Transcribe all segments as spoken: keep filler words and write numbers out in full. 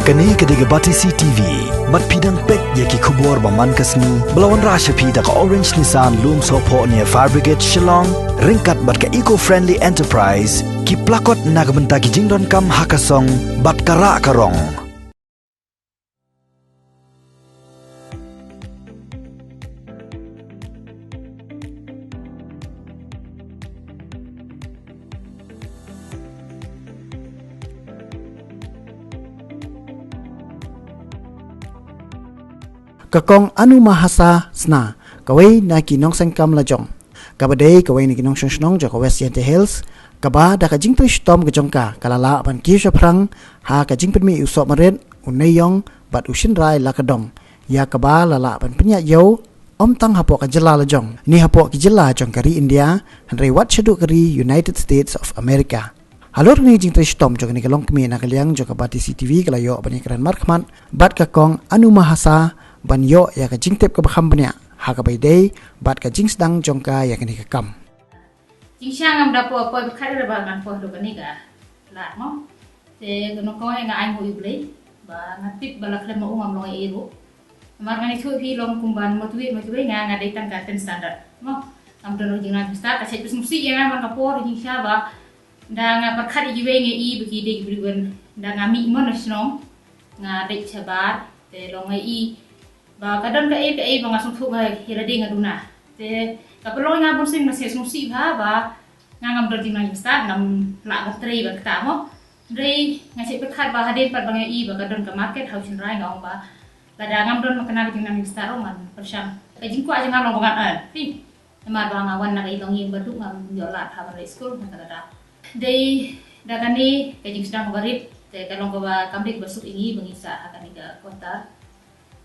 Kane ka dei ka Batesi T V. Bad phi dang peit ïa ki khubor ba man ka sngi ba la wanrah sha phi da ka Orange Nissan Lumsohphoh near Fire Brigade Shillong, ryngkat bad ka Eco Friendly Enterprise, ki plakot na ka bynta ki jingdonkam ha ka song bad ka rah ka rong. Ka Kong Anumahasa Sna, kawei na ki nongseng kam lajong, kaba dei kawei na ki nongshong shnong jong ka West Jaintia Hills, kaba da ka jingtrei shitom ka jong ka, ka la lah ban kiew shaphrang ha ka jingpynmih u soh marit, u neiïong bad u shynrai la ka dong, ïa kaba la lah ban pynïaid ïew ym tang hapoh ka jylla lajong, ne hapoh ki jylla jong ka ri India, hynrei wat shaduh ka ri United States of America. Halor kane ka jingtrei shitom jong kane ka longkmie, na ka liang jong ka Batesi T V ka la ïoh ban ïakren markhmat bad ka Kong Anumahasa ban ïoh ïa ka jingtip kaba kham bniah ha kaba ïadei bad ka jingsdang jong ka ïa kane ka kam. Jingshisha ngam da poi, poi bad khat re ba ngan poi haduh kane ka lad mo. Te kano kawei nga ai nguh ïa U Blei ba nga tip ba la khlem ma u ngam long ei ei ruh. Namar ngan ïathuh ïa phi long kumban motivate, motivate nga, nga dei tang ka ten standard mo. Ngam don ruh jingnang jingstad, ka shait ba sngewsih ïa nga man ka por jingshisha ba da nga pyrkhat ïa kiwei nga i ba ki dei ki briew ban, da nga mih mo na shnong, nga dei shabar, te long nga i ba ka don kaei kaei ba nga sngewthuh ba ïa lade nga duna. Te ka pynlong nga bunsien nga sngewsih bha ba nga ngam don jingnang jingstad, ngam lah ban trei ban ktah mo. Hynrei nga shait pyrkhat ba hadien pat ba nga i ba ka don ka market ha u shynrai, nga ong ba lada ngam don ma kane ka jingnang jingstad ruh ngan pyrshang. Ka jingkwah jong nga long ba ngan earn, phi. Namar ba nga wan na ka i longïing ba duk, ngam ïoh lad ha ban leit skul, nangta ka da dei da kane ka jingsdang ba rit, te ka long kaba kam dei kaba suk ïa ngi ba ngi sah ha kane ka quarter.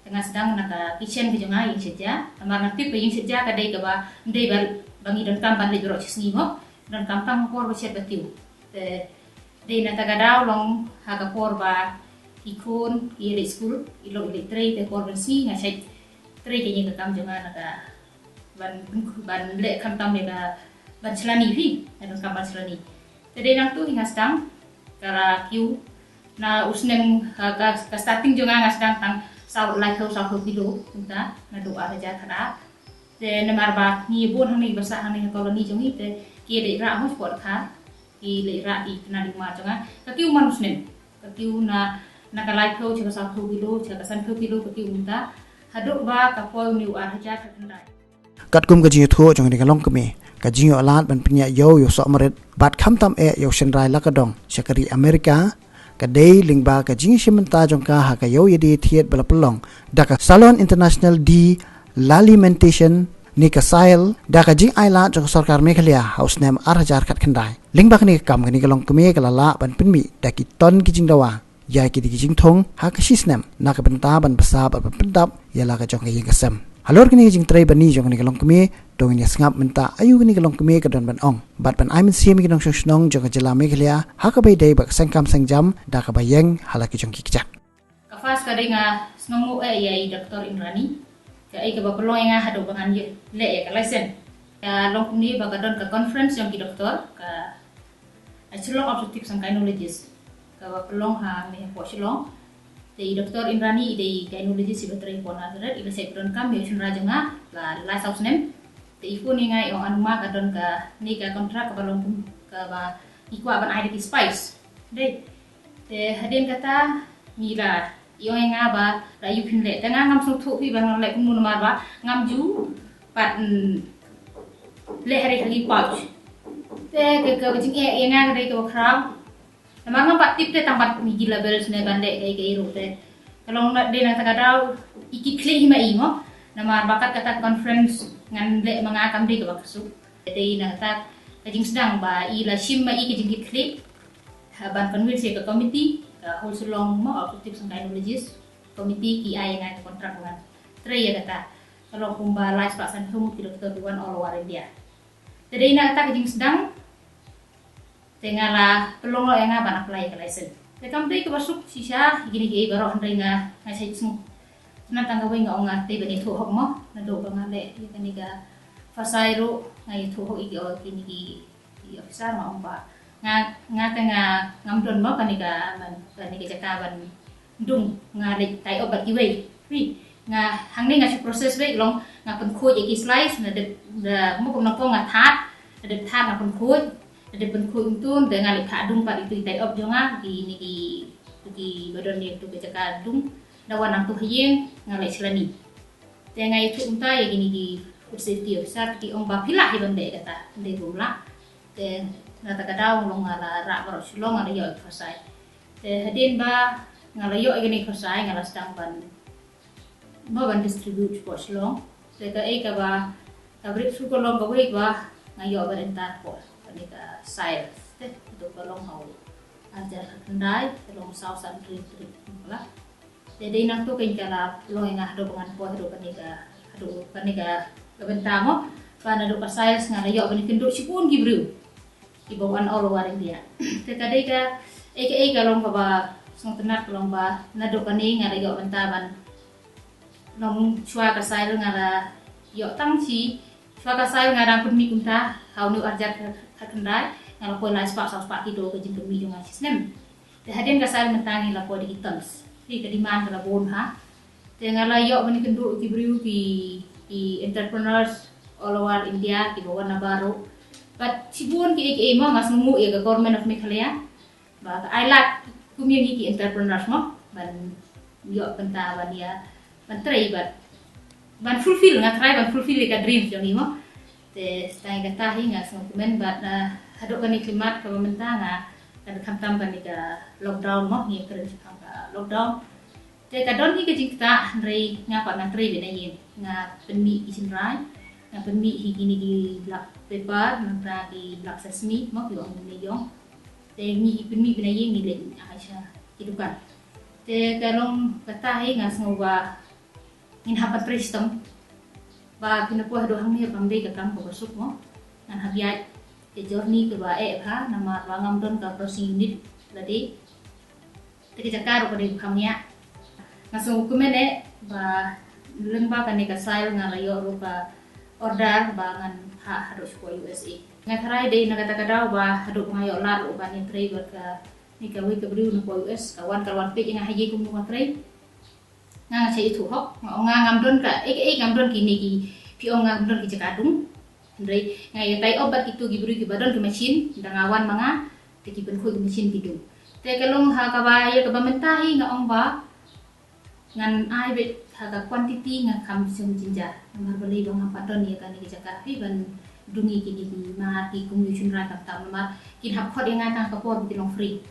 Te nga sdang na ka kitchen ka jong nga, ïing shet ja. Namar nga tip ba ïing shet ja ka dei kaba ym dei ba, ba ngi donkam ban leit baroh shi sngi mo. Donkam tang por ba shet ba tiew. Te dei na kata ka daw long ha ka por ba ki khun ki leit skul, i lok i leit trei, te por ban sngi nga shait trei ka ïing ka kam jong nga na ka ban, ban leh khamtam ïa ka ban shlani phi, nga donkam ban shlani. Te dei nangtu hi nga sdang, ka la kiew na u snem, ka, ka, ka starting jong nga nga sdang tang saw, laiphew, sawphew kilo, kumta, naduh ar hajar khatar. Te namar ba ngi bun hangne ba sah hangne ha colony jong ngi, te ki leit rah mo spot kha, ki leit rah ki tnat i mar jong nga. Ka kiew man u snem, ka kiew na, na ka laiphew sha ka sawphew kilo, sha ka sanphew kilo ka kiew mynta. Haduh ba ka poi une u ar hajar khatkhyndai. Katkum ka jingïathuh jong kane ka longkmie, ka jingïoh lad ban pynïaid ïew ïa u soh marit bad khamtam eh ïa u shynrai la ka dong sha ka ri America, ka dei lyngba ka jingïashim bynta jong ka ha ka ïew ïadie thied ba la pynlong da ka Salon International de l'Alimentation ne ka SIAL, da ka jingailad jong ka sorkar Meghalaya ha u snem ar hajar khatkhyndai. Lyngba kane ka kam, kane ka longkmie ka la lah ban pynmih da ki ton ki jingdawa ïa ki, da ki jingthung ha ka shi snem, na ka bynta ban bsa bad ban pyndap ïa la ka jong ka ïing ka sem. Halor kane ka jingtrei bani jong kane ka longkmie, to ngin ïa sngap mynta aïu kane ka longkmie ka don ban ong bad ban ai mynsiem ïa ki nongshong shnong jong ka jylla Meghalaya ha kaba ïadei bad ka seng kam seng jam da kaba ïeng ha la ki jong ki kjat. Ka first ka dei nga sngewnguh eh ïa i Doctor Indrani, kaei kaba pynlong ïa nga haduh ba ngan ïa leh ïa ka license. Ka long kumne ba ka don ka conference jong ki doktor, ka Shillong Obstetrics and Gynaecologist, kaba pynlong hangne hapoh Shillong. Te i Doctor Indrani i dei i gynaecologist iba trei hapoh Nazareth, i la shait pyndonkam ïa u shynrang jong nga, la lai saw snem. Te i phone ïa nga, i ong, Anuma, ka don kane ka contract kaba long kum, kaba ngi kwah ban ai da ki spice. Dei. Te hadien kata ngi la, i ong ïa nga ba la ïoh phin leh. Te nga ngam sngewthuh phi ba ngan leh kumno namar ba ngam ju pat, mm, leh ha ri ha ki pouch. Te ka, ka jingeh ïa nga ka dei kaba khraw. Namar ngam pat tip te tang pat ngi ki label sne ban leh kaei kaei ruh te. Ka long na, dei na kata ka daw i kit khlieh hi ma i mo. Namar ba kat kata conference ngan leh ma nga kam dei kaba ka suk. Te dei na kata ka jingsdang ba i la shim ma i ka jingkit khlieh. Ha ban convince ïa ka committee, ka Whole Shillong mo, Obstetrics and Gynaecologist Committee, ki ai ïa nga ka contract ba ngan trei ïa kata. Ka long kumba lai spah sanphew ngut ki doktor ki wan all over India. Te dei na kata ka jingsdang, te nga la pynlong noh ïa nga ban apply ïa ka license. Te kam dei kaba suk shisha ïa kine kiei baroh, hynrei nga, nga shait sngew. Te na tang kawei nga ong nga dei ban ïathuh hok mo, naduh ba nga leh ïa kane ka FASAI ruh nga ïathuh hok ïa ki, ïa kine ki, ki officer, nga ong ba nga, nga te nga ngam don mo kane ka, man, kane ka jaka ban Dung nga leh tie up bad kiwei. Wi, nga hangne nga shu process wei long, nga pynkhuid ïa ki slice, na dep da mo kum nangkong nga that, na dep that nga pynkhuid, na dep pynkhuid untun, da nga leh phah dung pat ïa tu i tie up jong nga, ki ni ki, tu ki ba don ïa tu ka jaka dung, da wan nangtu ha ïing, nga leh shlani. Te nga ïathuh kumta ïa kine ki food safety officer, ki ong ba phi lah hi ban leh kata, ym dei bym lah. Te na kata ka daw long nga la rah baroh shlong, nga la ïoh ïa ka khorsai. Te hadien ba nga la ïoh ïa kane ka khorsai, nga la sdang ban, ba ban distribute shapoh shlong. Te kaei kaba, ka breakthrough ka long kawei ba nga ïoh ban enter hapoh kane ka SILES. Te tu ka long ha u arhajar khyndai, ka long saw san tarik, tarik pula. Te dei nangtu kein ka la long ïa nga haduh ba ngan poi haduh kane ka, haduh kane ka, ka bynta mo. Ba naduh ka SILES nga la ïoh ban ïakynduh shibun ki briew kiba wan all over India. Te ka dei ka, ei ka, ei ka long kaba sngewtynnat ka long ba naduh kane nga la ïoh bynta ban, nong shuwa ka SILES nga la ïoh tang shi, shuwa ka SILES nga dang pynmih kumta ha une u arhajar khyndai, nga la poi lai spah saw spah kilo ka jingpynmih jong nga shi snem. Te hadien ka SILES mynta ngi la poi da ki tons. Te ka demand ka la bun ha. Te nga la ïoh ban ïakynduh ki briew ki, ki entrepreneurs all over India kiba wan na baroh. But shibun kiei kiei mo nga sngewnguh ïa ka Government of Meghalaya ba ka ai lad kum ïa ngi ki entrepreneurs mo ban ïoh bynta ban ïa ban trei bad ban fulfill, nga try ban fulfill ïa ka dream jong ngi mo. Te tang ïa kata hi nga sngewkmen bad, ah, haduh kane ka khmat kaba mynta nga, kan khamtam kane ka lockdown mo, ngi kren shaphang ka lockdown. Te ka don hi ka jingktah, hynrei nga pat nga trei beit na ïing, nga pynmih ki shynrai, nga pynmih hi kine ki black pepper, nangta ki black sesame mo, ki ong ne ïong. Te ngi pynmih beit na ïing, ngi leit ai sha ki dukan. Te ka long kata hi nga sngew ba ngin hap ban trei shitom. Ba phin ïa poi haduh hangne kam dei ka kam kaba suk mo. Ngan hap ïaid ka journey kaba eh bha namar ba ngam don ka processing unit lade. Te ka jaka ruh ka dei ba kham ngiah. Nga sngewkmen eh ba lyngba kane ka SILES nga la ïoh ruh ka order ba ngan phah haduh shapoh U S A. Nga tharai dei na kata ka daw ba haduh ba nga ïoh lad ruh ban ïatrei bad kane kawei ka briew na poh U S, ka wan ka wan peit ïa nga ha ïing kumno nga trei. Nga, nga shah ïathuh hok, nga ong nga ngam don ka, eh, eh, ngam don kine ki, phi ong ngam don ki jaka dung. Hynrei nga ïa tie up bad kito ki briew kiba don ki machine, da nga wan ma nga, te ki pynkhuid ki machine ki dung. Te ka long ha kaba, ïa kaba mynta hi nga ong ba ngan ai beit ha ka quantity nga kham shym jynjar. Namar balei ba ngam pat don ïa kane ka jaka phi ban dung ïa kine ki mar ki kumjuh shynrai khamtam namar kin hap khot ïa nga tang ka por ba ki long free.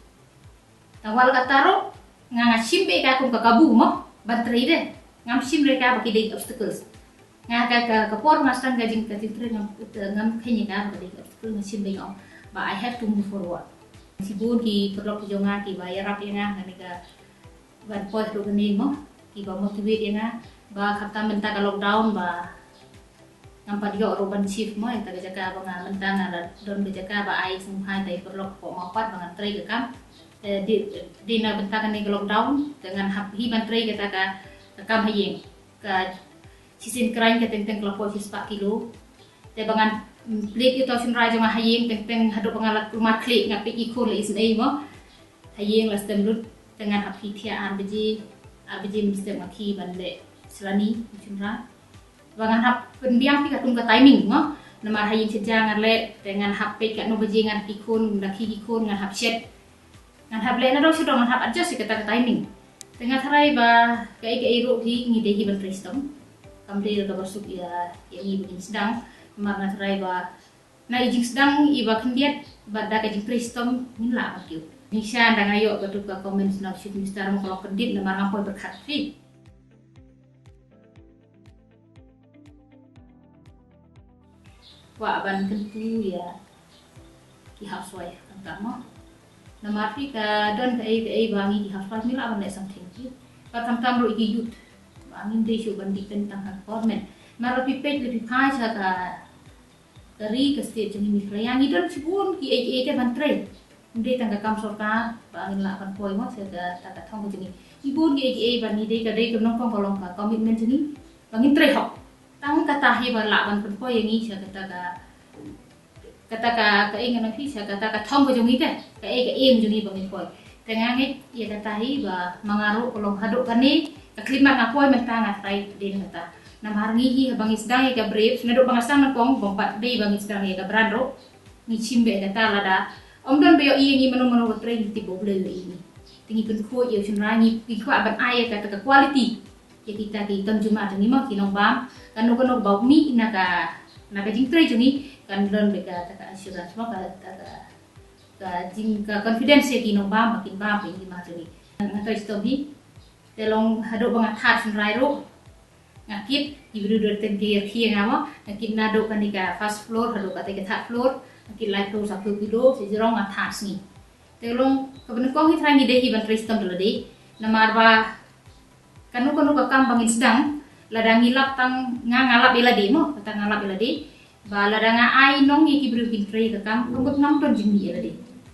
Tang wat la katta ruh nga, nga shim beit ka kum ka kabu mo ban trei de. Ngam shim re ka ba ki dei obstacles. Nga ka, ka, ka por nga sdang ka jing, ka jingtrei ngam, ngam kheiñ ïa ka ba ka dei obstacle, nga shim beit, nga ong ba I have to move forward. Shibun ki paralok ki jong nga kiba ïarap ïa nga, nga ne ka ban poi ruh kane mo, kiba motivate ïa nga ba khamtam mynta ka lockdown ba ngam pat ïoh ruh ban shift mo, ïa kata ka jaka ba nga mynta nga la don ka jaka ba ai sngewbha ïa ki paralok hapoh Mawpat ba ngan trei ka kam. Te dei, dei na bynta kane ka lockdown te ngan hap hi ban trei kata ka, ka kam ha ïing. Ka shisien kren ka teng teng ka la poi shispah kilo. Te ba ngan, mm, plie ïa uto u shynrai jong nga ha ïing teng teng haduh ba nga la kulmar khlieh nga peit ki khun la isynei mo. Ha ïing la stem lut, te ngan hap khie thiah ar baje, ar baje mynstep nga khie ban leh shlani u shynrai. Ba ngan hap pynbiang phi katkum ka timing mo. Namar ha ïing shet ja ngan leh, te ngan hap peit katno baje ngan ki khun, da khie ki khun ngan hap shet. Ngan hap leh nadong shadong, ngan hap adjust ïa kata ka timing. Te nga tharai ba kaei kaei ruh hi ngi dei hi ban trei shitom. Kam dei ruh kaba suk ïa, ïa ngi ba ngin sdang. Namar nga tharai ba na i jingsdang iba khyndiat bad da ka jingtrei shitom ngin lah ban kiew. Jingshisha da nga ïoh katu ka comment na u Chief Minister mo ka long kyndit namar ngam poi pyrkhat phi. Kwah ban kyntu ïa ki housewife khamtam mo. Namar phi ka don kaei kaei ba ngi ki housewife ngi lah ban leh something phi. Bad khamtam ruh ïa ki youth. Ba ngim dei shuh ban depend tang ha ka government. Namar lada phi peit lada phi phai sha ka ka ri ka state jong ngi Meghalaya ngi don shibun kiei kiei te ban trei. Ym dei tang ka kam sorkar ba ngin lah ban poi mo sha kata ka thong ka jong ngi. Shibun kiei kiei ba ngi dei ka dei ka nyngkong ka long ka commitment jong ngi ba ngin trei hok. Tang kata hi ba lah ban pynpoi ïa ngi sha kata ka, kata ka, kaei ngan ong phi, sha kata ka thong ka jong ngi te, kaei ka aim jong ngi ba ngin poi. Te nga ngeit ïa kata hi ba ma nga ruh ka long haduh kane ka khyllipmat nga poi mynta nga trai pdeng kata. Namar ngi hi haba ngi sdang ïa ka brief, naduh ba nga sdang nyngkong, bym pat dei ba ngi sdang ïa ka brand ruh, ngi shim beit ïa kata lada ym don ba ïohi ïa ngi mano mano ba trei, ngi tip ba U Blei u ïohi ïa ngi. Te ngi pynkhuid ïa u shynrang, ngi kwah ban ai ïa kata ka quality ïa kita ki consumer jong ngi mo, ki nongbam. Kano kano ba u mih na ka, na ka jingtrei jong ngi, kan don beit kata ka assurance mo, kata ka, ka jing, ka confidence ïa ki nongbam ba kin bam beit ïa ki mar jong ngi. Nga trai shitom hi. Te long haduh ba nga thad shynrai ruh, nga kit, ki briew don teng ki rkhie nga mo, nga kit naduh kane ka first floor haduh kata ka third floor, nga kit lai floor, sa phew kilo, sa jrong nga thad sngi. Te long kaba nyngkong hi trai ngi dei hi ban trei shitom da lade. Namar ba kano kano ka kam ba ngin sdang, lada ngi lap tang, nga, nga lap ïa lade mo, kata nga lap ïa lade. Ba lada nga ai nong ïa ki briew kin trei ka kam, ka mut ngam don jingmih ïa lade.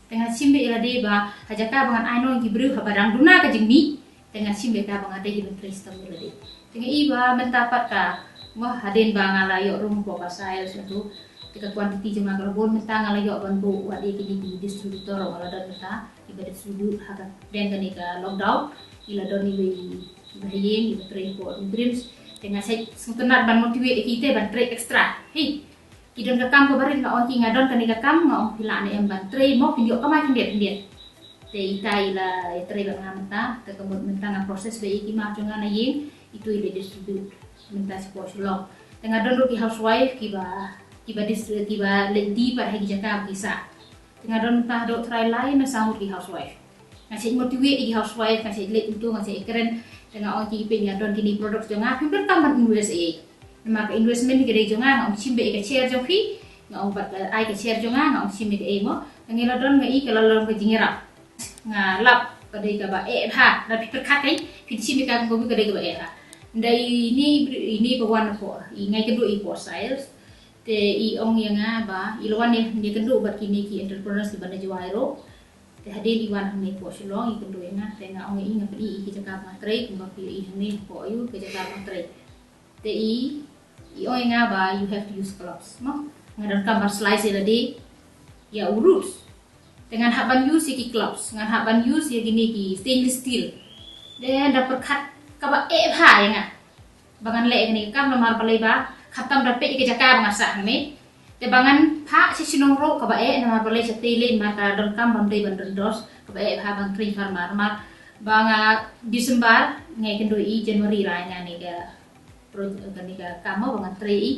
Te nga shim beit ïa lade ba ha jaka ba ngan ai nong ïa ki briew haba dang duna ka jingmih, te nga shim beit ka ba nga dei hi ban trei shitom ïa lade. Te nga i ba mynta pat ka, mo, hadien ba nga la ïoh rung hapoh ka sales tu, te ka quantity jong nga ka la bun, mynta nga la ïoh ban buh wat ïa kine ki distributor, nga la don mynta kiba distribute ha ka pdeng kane ka lockdown. Ngi la don iba, iba ha ïing, iba trei hapoh Dreams. Te nga shait sngewtynnat ban motivate ïa ki te ban trei extra. Hei, ki don ka kam kaba rit, nga ong ki, nga don kane ka kam, nga ong phi lah ne em ban trei mo, phin ïoh kamai khyndiat khyndiat. Te ita i la ïatrei bad nga mynta, te ka mut mynta nga process beit ïa ki mar jong nga na ïing, itu i la distribute mynta shapoh Shillong. Te nga don ruh ki housewife kiba, kiba dis, kiba leit die pat ha ki jaka ba ki sah. Te nga don mynta haduh trai lai na saw ngut ki housewife. Nga shait motivate ïa ki housewife, nga shait leit kumtu, nga shait kren. Te nga ong ïa ki, peit nga don kine products jong nga, phim donkam ban invest ei ei. Namar ka investment hi ka dei jong nga, nga ong shim beit ïa ka share jong phi, nga ong pat, eh, ai ka share jong nga, nga ong shim beit ïa ka ei mo. Te ngi la don, nga i ka la long ka jingïarap. Nga lap ka dei kaba eh bha, lada phi pyrkhat ei, phin shim ïa ka kum ka dei kaba eh bha. Nda ine, ine ba wan hapoh, i nga ïakynduh i hapoh sales. Te i ong ïa nga ba i la wan ïa, ïakynduh bad kine ki entrepreneurs kiba na Jowai ruh. Te hadien i wan hangne hapoh Shillong, i kynduh ïa nga, te nga ong ïa i, nga pyni ïa i ki jaka ba nga trei, kumba phi ïohi hangne hapoh ïa u, ki jaka ba nga trei. Te i, i ong ïa nga ba you have to use gloves mo. Nga donkam ban slice ïa lade ïa u roots. Te ngan hap ban use ïa ki gloves, ngan hap ban use ïa kine ki stainless steel. Te da pyrkhat kaba eh bha ïa nga ba ngan leh ïa kane ka kam, namar balei ba khamtam da peit ïa ka jaka ba nga sah hangne. Te ba ngan phah sha shnong ruh kaba eh, namar balei shatei lei, namar ka donkam bym dei ban don dos, kaba eh bha ban trei farmer. Namar ba nga December nga ïakynduh, i January la ai nga kane ka pro-, kane ka kam mo ba ngan trei i.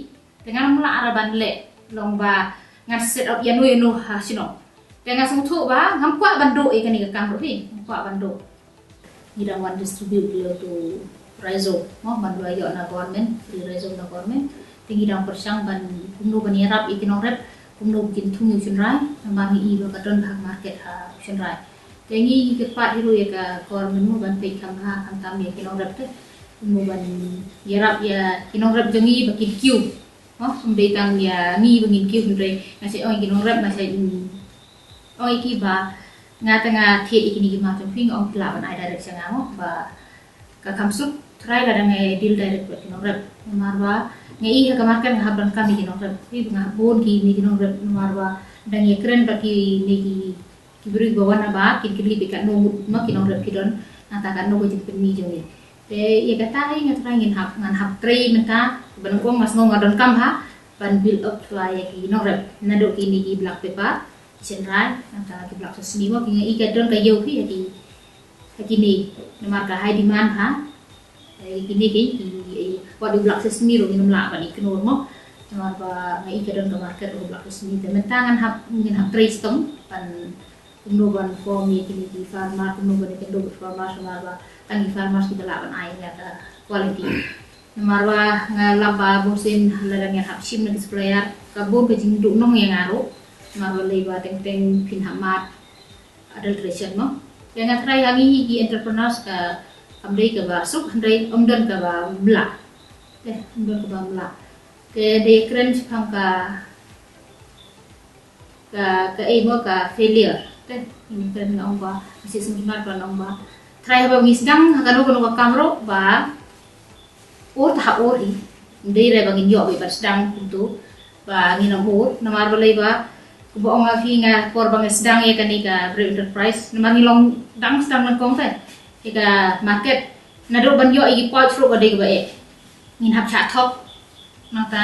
Te ngam lah ruh ban leh, long ba ngan set up ïano ïano ha shnong. Te nga sngewthuh ba ngam kwah ban duh ïa kane ka kam ruh hi, ngam kwah ban duh. Ngi dang wan distribute ïa uto u rhizome mo, ban duh ïoh na government, free rhizome na government. Te ngi dang pyrshang ban kumno ban ïarap ïa ki nongrep, kumno ba kin thung ïa u shynrai, namar ngi i ba ka don bha ka market ha u shynrai. Te ngi, ngi kyrpad hi ruh ïa ka government mo ban peit kham bha, khamtam ïa ki nongrep te, kumno ban ïarap ïa ki nongrep jong ngi ba kin kiew. Mo, ym dei tang ïa ngi ba ngin kiew, hynrei nga shait ong ïa ki nongrep, nga shait, mm, ong ïa ki ba nga te nga thied ïa kine ki mar jong phi, nga ong phi lah ban ai direct sha nga mo, ba ka kham suk trai lada nga deal direct bad ki nongrep. Namar ba nga i ha ka market nga hap donkam ïa ki nongrep. Phi, ba nga hap bun kine ki nongrep, namar ba dang ïakren bad kine ki ki briew ba wan na ba kin kylli beit katno ngut mo ki nongrep ki don, nangta katno ka jingpynmih jong ngi. Te ïa kata hi nga trai ngin hap, ngan hap trei mynta, ba nyngkong nga sngew nga donkam ha ban build up trai ïa ki nongrep, naduh kine ki block paper, ki shynrai, nangta ki block sesame mo, ki, nga i ka don ka ïew hi ha ki, ha kine, namar ka high demand ha. Ïa kine ki, ki, ki, wat u block sesame ruh ngim lah ban i kynnoh mo. Namar ba nga i ka don ka market u block sesame, te mynta ngan hap, ngin hap trei shitom ban kumno ban form ïa kine ki farmer, kumno ban ïakynduh bad farmer, namar ba tang ki farmers kiba lah ban ai ïa ka quality. Namar ba nga lap ba bunsien lada ngan hap shim na ki supplier, ka bun ka jingduhnong ïa nga ruh. Namar balei ba teng teng phin hap mad adulteration mo. Te nga trai ha ngi ki entrepreneurs ka, kam dei kaba suk, hynrei ym don kaba mlah. Te ym don kaba mlah. Te dei kren shaphang ka, ka, kaei mo, ka failure. Te ngi kren, nga ong ba, nga sngewtynnat ba nga ong ba trai haba ngi sdang ha kano kano ka kam ruh ba ur te hap ur hi. Ym dei re ba ngin ïoh beit ban sdang kumto ba ngin ym ur. Namar balei ba Kumba ong ïa phi, nga por ba nga sdang ïa kane ka Brave Enterprise, namar ngi long dang sdang nyngkong te. Ïa ka market, naduh ban ïoh ïa ki pouch ruh ka dei kaba eh. Ngin hap shah thok. Nangta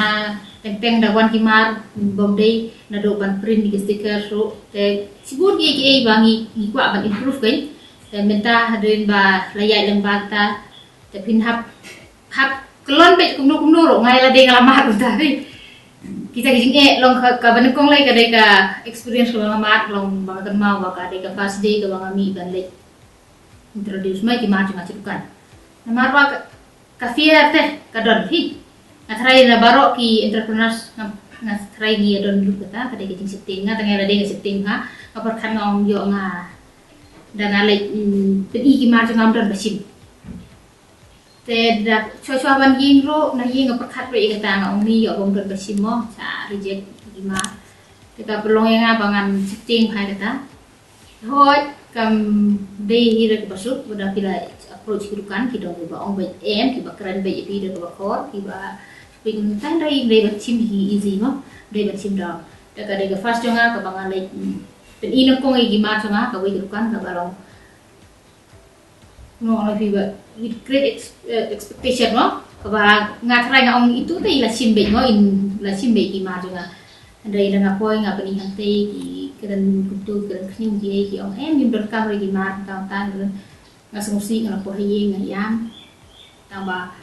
teng teng da wan ki mar bym dei, naduh ban print ïa ki sticker ruh. Te shibun kiei kiei ba ngi, ngi kwah ban improve kein. Te mynta hadien ba la ïaid lyngba kata, te phin hap, hap kyllon beit kumno kumno ruh, nga ïa lade nga la mad kumta hi. Kita ki jingeh long ka, kaba nyngkong lei ka dei ka experience kaba nga mad, long ba nga kynmaw ba ka dei ka first day kaba nga mih ban leit introduce ma ki mar jong nga sha dukan. Namar ba ka, ka fear te ka don hi. Nga tharai na baroh ki entrepreneurs nga, nga tharai ngi ïa don lut kata, ka dei ka jingsheptieng. Nga tang ïa lade nga sheptieng ha, nga pyrkhat nga ong ïoh nga da nga leit, mm, pyni ki mar jong nga ym don ba shim. Te da shuwa shuwa ban ïeng ruh, na ïeng nga pyrkhat ruh ïa kata, nga ong ni ïoh bym don ba shim mo, sa reject ki mar. Te ka pynlong ïa nga ba ngan sheptieng bha ïa kata. Hooid, kam dei hi ruh kaba suk, ba da phi la approach ki dukan, ki don kiba ong beit em, kiba kren beit ïa phi da kaba khor, kiba phi kum tang dei, dei ban shim hi easy mo, dei ban shim down. Te ka dei ka first jong nga kaba nga leit, mm, pyni nyngkong ïa ki mar jong nga, kawei ka dukan kaba long Nga ong ïa phi ba with great ex-, eh, expectation mo. Kaba nga tharai nga ong itu te i la shim beit mo, i la shim beit ki mar jong nga. Hynrei lada nga poi nga pyni hangtei ki kren kumto, kren khñium kiei, ki ong em ngim donkam re ki mar, tang tang. Nga sngewsih, nga la poi ha ïing nga ïam. Tang ba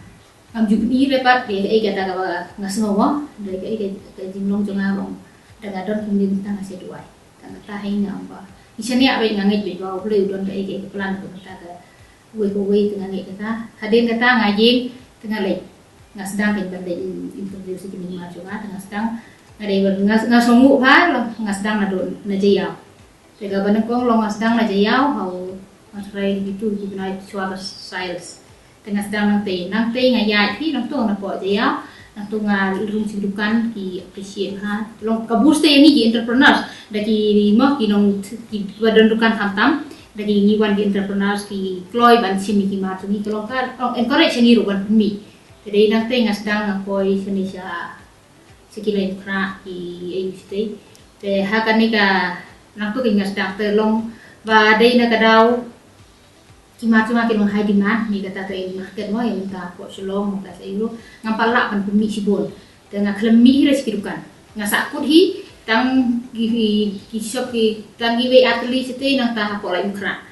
ngam ju pyni re pat, dei kaei kata kaba nga sngew mo, dei kaei ka, ka jinglong jong nga ba ong da nga don kumne mynta nga sa duwai. Tang kata hi nga ong ba ngi shaniah beit, nga ngeit beit ba U Blei u don kaei kaei ka plan ka bynta kawei kawei, te nga ngeit kata. Hadien kata nga ïeng te nga leit, nga sdang kein ban leit interview sha kine ki mar jong nga, te nga sdang, nga dei ban, nga, nga sngewnguh bha, nga sdang naduh na Jaïaw. Te kaba nyngkong long nga sdang na Jaïaw, ha u, nga tharai itu ki bnai shuwa ba sales. Te nga sdang nangtei, nangtei nga ïaid hi, nangto nga napoh Jaïaw, nangto nga rung sha dukan, ki appreciate ha. Long ka boost ïa ngi ki entrepreneurs, da ki mo ki nong, kiba don dukan khamtam, da ki ngi wan ki entrepreneurs ki kloi ban shim ïa ki mar jong ngi, ka long ka, long encourage ïa ngi ruh ban pynmih. Te dei nangtei nga sdang nga poi shane sha sha ki lai Mukhrah, ki A U C T. Te ha kane ka nangto kein nga sdang te long ba dei na ka daw ki mar jong nga ki long high demand, ne kata ka in market mo, ïa mynta hapoh Shillong, mynta sa ïoh. Ngam pat lah ban pynmih shibun. Te nga khlem mih hi re sha ki dukan. Nga sah kut hi tang ki, ki, ki shop ki, tang kiwei ar tylli shatei nangta hapoh lai Mukhrah.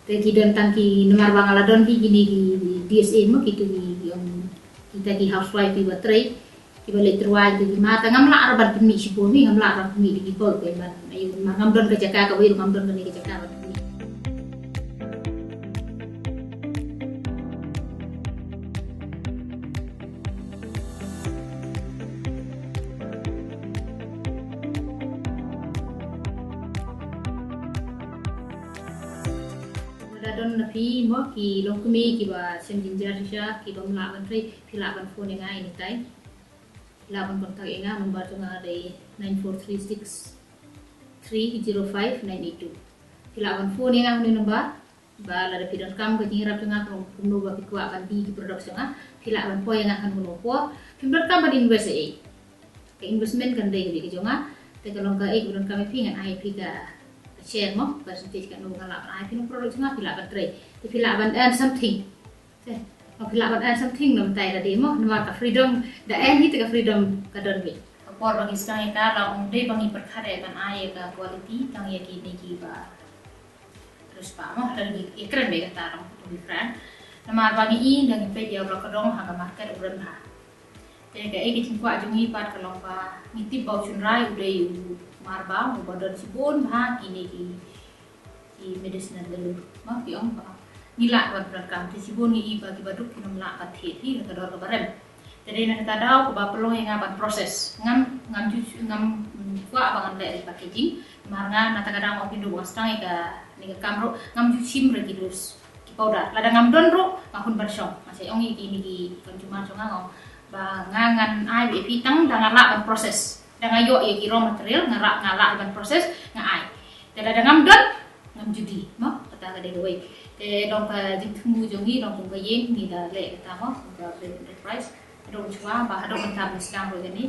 Te ki don tang ki, namar ba nga la don hi kine ki D S A mo, kito ki, ki, um, kita ki housewife kiba trei. Kiba leit tyrwa ïa ki mar, te ngam lah ruh ban pynmih shibun hi, ngam lah ban pynmih da ki bulk ban, ai, mar ngam don ka jaka kawei ruh, ngam don kane ka jaka ban pynmih. Lada don na phi mo ki longkmie kiba shem jynjar shisha, kibym lah ban trei, phi lah ban phone ïa nga anytime. Phi lah ban contact ïa nga, number jong nga dei nine four three six three zero five nine eight two. Phi lah ban phone ïa nga ha une u number. Ba lada phi donkam ka jingïarap jong nga, kum, kumno ba phi kwah ban die ki product jong nga, phi lah ban poi ïa nga ha une u por. Phim donkam ban invest ei. Ka investment kan dei kaba ïeit ka jong nga. Te ka long kaei kaba donkam ïa phi, ngan ai ïa phi ka, ka share mo, percentage, katno nga lah ban ai ïa phi na u product jong nga, phi lah ban trei. Te phi lah ban earn something. Te, phi lah ban earn something na bynta ïa lade mo, namar ka freedom, da earn hi te ka freedom ka don beit. Ka por ba ngi sdang ïa ka, la ong dei ba ngi pyrkhat ïa ban ai ïa ka quality tang ïa kine kiba riewspah mo, lada ngi ïakren beit kata, long to be frank. Namar ba ngi i, da ngi peit ïa u la ka dong ha ka market u rem bha. Te kaei ka jingkwah jong ngi pat ka long ba ngi tip ba u shynrai u dei u marbam uba don shibun bha kine ki ki medicinal value. Ba ki ong ba ngi lah ban pyndonkam, te shibun ngi i ba kiba duk kim lah ban thied hi la ka dor kaba rem. Te dei na kata daw kaba pynlong ïa nga ban process. Ngam, ngam ju, ngam, mm, kwah ba ngan leh repackaging. Namar nga na kata ka daw nga pynduh ba nga sdang ïa kane ka kam ruh ngam ju shim re ki loose, ki powder. Lada ngam don ruh nga hun ban shong. Nga sa ong ïa kine ki consumer jong nga, nga ong ba nga ngan ai ïa phi tang da nga lah ban process. Da nga ïoh ïa ki raw material, nga lah, nga lah ban process, nga ai. Te lada ngam don, ngam ju die, mo, kata ka dei kawei. Te long ka jingthmu jong ngi, long kum ka ïing, ngi da leh kata mo, kum ka Brave Enterprise. Haduh shuwa, ba haduh mynta ba ngi sdang ruh ïa kane.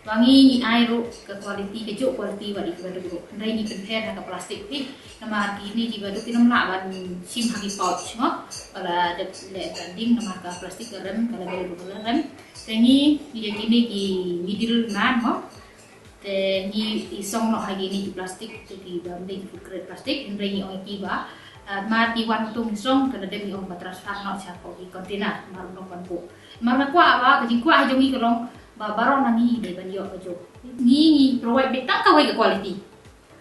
Ba ngi ngi ai ruh ka quality, ka juk quality wat ïa kiba duk ruh. Hynrei ngi pynpher ha ka plastik hi. Namar kine kiba duk ki nym lah ban shim ha ki pouch mo. Ba la dep leh branding namar ka plastik ka rem, ka label ruh ka rem. Te ngi ïa kine ki middle man mo. Te ngi i song noh ha kine ki plastik, te kiba mdei ki food grade plastik, hynrei ngi ong ïa ki ba, ah, mar ki wan tung song, te lada ngi ong ba transfer noh sha ko ki container, mar nong ban buh. Mar nga kwah ba ka jingkwah ha jong ngi ka long ba baroh na ngi dei ban ïoh ka juk. Ngi ngi provide beit tang kawei ka quality.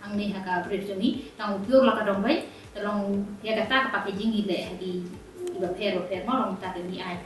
Hangne ha ka brief jong ngi, tang u pure la ka dong wei, te long ïa kata ka packaging ngi leh ha ki, kiba pher ba pher mo, long ta ka ngi ai.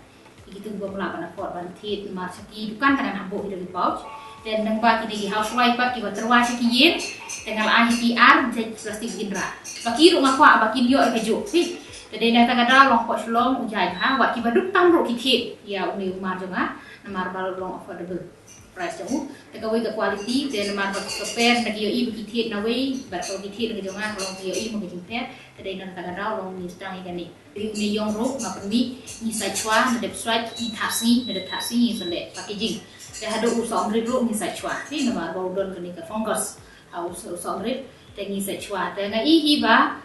Ki tu ba mla ban afford ban thied, namar sha ki dukan tang ngan hap buh hi da ki pouch. Te nang ba kine ki housewife pat kiba tyrwa sha ki ïing, te nga la ai ha ki ar jait plastik jynrah. Ba ki ruh nga kwah ba kin ïoh ïa ka juk hi. Te dei na kata ka daw long poh Shillong u jai bha, wat kiba duk tam ruh ki thied ïa une u mar jong nga, namar ba long affordable price jong u. Te kawei ka quality, te namar ba ka pher na ki ïohi ba ki thied na wei, bad ka ki thied na ka jong nga ka long ki ïohi ma ka jingpher. Te dei na kata ka daw long ngi sdang ïa kane. Une ïong ruh nga pynmih, ngi sait shuwa, na dep sait ngi thap sngi, na dep thap sngi ngi sa leh packaging. Te haduh u sohmrit ruh ngi sait shuwa. Hi namar ba u don kane ka fungus ha u sohmrit, te ngi sait shuwa. Te nga i hi ba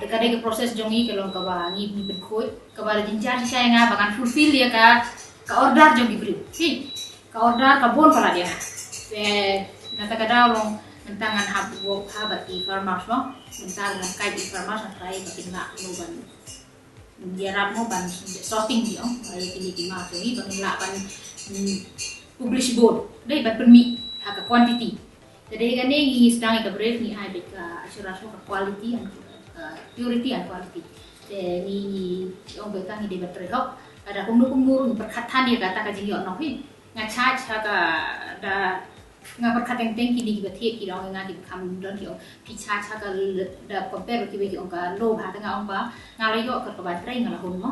da ka dei ka process jong ngi ka long kaba ngi ngi pynkhuid, kaba da jynjar shisha ïa nga ba ngan fulfill ïa ka, ka order jong ki briew. Hi ka order ka bun palat ïa nga. Te na kata ka daw long mynta ngan hap work ha bad ki farmers mo. Mynta ngan kai ki farmers ngan try ba kin lah kumno ban ïarap mo ban sorting, ïa ong ba ïa kine ki mar jong ngi ba ngin lah ban, mm, publish bun, dei ban pynmih ha ka quantity. Te dei kane ngi sdang ïa ka brief, ngi ai beit ka assurance ka quality and, uh, purity and quality. Te ngi ngi ong beit tang ngi dei ban trei hok. Lada kumno kumno ruh ngi pyrkhat than ïa kata ka jingïoh noh hi. Nga charge ha ka da Nga pyrkhat teng teng kine kiba thied ki da ong ïa nga kiba kham don ki ong phi charge ha ka l-, da compare bad kiwei ki ong ka low bha, te nga ong ba nga la ïoh ka kaba trei nga la hun mo.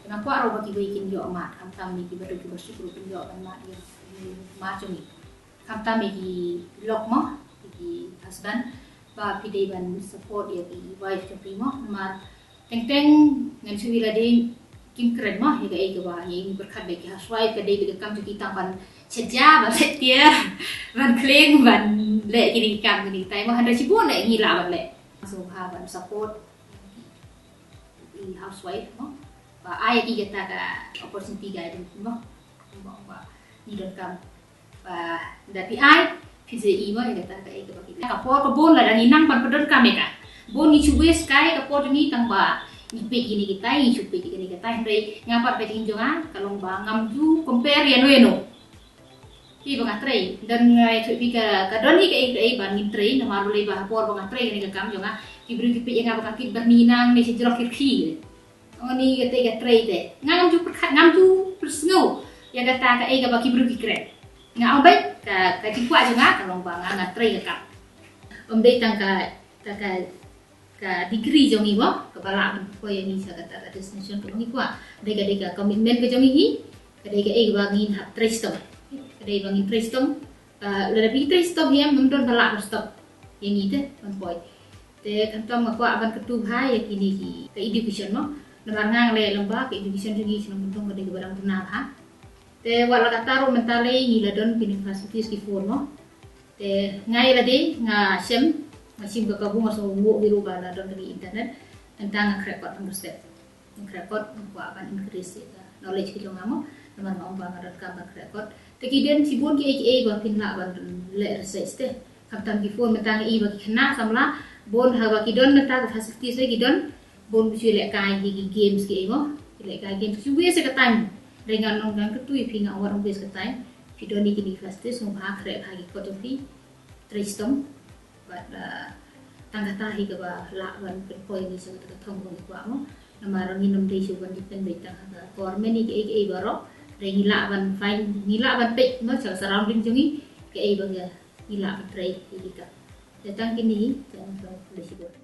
Te nga kwah ruh ba kiwei kin ïoh mad, khamtam ïa kiba duk kiba suk ruh kin ïoh ban mad ïa, ïa mar jong ngi. Khamtam ïa ki lok mo, ïa ki husband, ba phi dei ban support ïa ki wife jong phi mo, namar Teng teng ngan shu ïa lade kim kren mo, ïa kaei kaba ngi pyrkhat ba ki housewife ka dei ba ka kam jong ki tang ban shet ja, ban shet tiar, ban khlieng, ban leh kine ki kam kine ki tai mo, hynrei shibun leh ngi lah ban leh. Sngewbha ban support i housewife mo. Ba ai ïa ki kata ka opportunity guidance mo. Ba, ba ngi donkam Ba da phi ai, phi sa ïohi mo ïa kata kaei kaba ki leh. Ka por ka bun lada ngi nang ban pyndonkam ïa ka. Bun ngi shu waste kai ka por jong ngi tang ba ngi peit ïa kine kitai, ngi shu peit ïa kine kitai. Hynrei nga pat ka jingim jong nga ka long ba ngam ju compare ïano ïano. Phi ba nga trei, don nga ïathuh phi ka, ka don hi kaei kaei ba ngin trei, namar balei ba ha por ba nga trei kane ka kam jong nga, ki briew ki peit ïa nga ba nga kit byrni nang ne shi jrok ki rkhie. Ong ni kata ka trei te. Nga ngam ju pyrkhat, ngam ju pyrsngew ïa kata kaei kaba ki briew ki kren. Nga ong beit ka, ka jingkwah jong nga ka long ba nga, nga trei ka kam. Ym dei tang ka, ka, ka, ka degree jong ngi mo kaba lah ban poi ïa ngi sha kata ka destination kaba ngi kwah. Dei ka, dei ka commitment ka jong ngi hi. Ka dei kaei kaba ngin hap trei shitom. Ka dei ba ngin trei shitom. Ka lada phi trei shitom hi em, ym don ba lah ban stop ïa ngi te ban poi. Te khamtam nga kwah ban kyntu bha ïa kine ki ka education mo. Namar nga nga leh long ba ka education jong ngi shnong Myntong ka dei kaba dang duna bha. Te wat la katta ruh mynta lei ngi la don kine facilities ki phone mo. Te nga ïa lade nga shem, nga shim ka kabu, nga sngewnguh hi ruh ba la don kane internet. Mynta nga khreh kot, nga khreh kot, nga kwah ban increase ïa ka knowledge ka jong nga mo. Namar nga ong ba nga donkam ban khreh kot. Te ki don shibun kiei kiei ba phin lah ban leh research te. Khamtam ki phone mynta nga i ba ki khynnah samla bun haba ki don mynta ka facilities re ki don bun ki shu lehkai hi ki games kiei mo. Ki lehkai games ki shu waste ka time. Hynrei ngan ong, ngan kyntu ïa phi, nga ong wat ym waste ka time. Phi don hi kine ki facilities, sngewbha khreh bha ki kot jong phi. Trei shitom. Bad, ah, tang kata hi kaba lah ban pynpoi ïa ngi sha kata ka thong ba ngi kwah mo. Namar ngin ym dei shuh ban depend beit tang ha ka government ïa kiei kiei baroh. Hynrei ngi lah ban find, ngi lah ban peit mo sha ka surrounding jong ngi kaei ba ngi, ngi lah ban trei ïa ki kam. Te tang kine hi, tang kine hi.